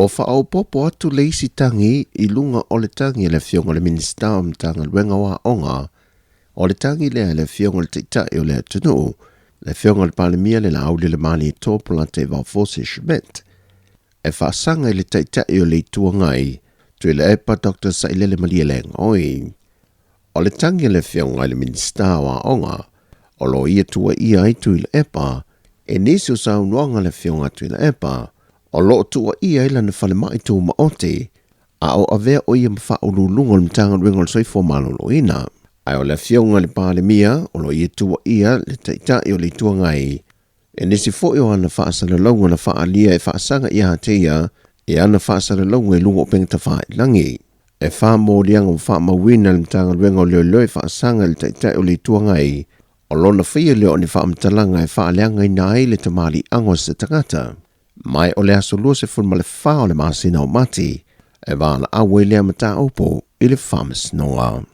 Ua faaopoopo atu le isi tagi i luga o le tagi a le Afioga i le Minisita o Matagaluega o Aoga, o le tagi lea a le Afioga i le Taitai o le atunuu, le Afioga i le Palemia le Laaulialemalietoa Polataivao Fosi Schmidt, e faasaga i le Taitai o le Itu Agai, Tuilaepa Dr. Sailele Malielegaoi. O le tagi a le Afioga i le Minisita o Aoga, o lo o ia tuuaia ai Tuilaepa i nisi o saunoaga a le Afioga a Tuilaepa, o lo o tuuaia ai lana falemai tumaoti, a o avea o ia ma faauluuluga o le Matagaluega o le Soifua Maloloina. Ae o le Afioga i le Palemia, o lo o ia tuuaia le Taitai o le Itu Agai i nisi foi o ana faasalalauga na faaalia e faasaga ia te ia i ana faasalalauga i luga o upega tafailagi. E fa moliaga ua faamauina e le Matagaluega o Leoleo e faasaga i le Taitai o le Itu Agai, o lona faia lea o ni faamatalaga e faaleagaina ai le tamaliiaga o se tagata. Mai o le aso 24 o le masina o Mati e valaau ai lea mataupu i le Faamasinoga.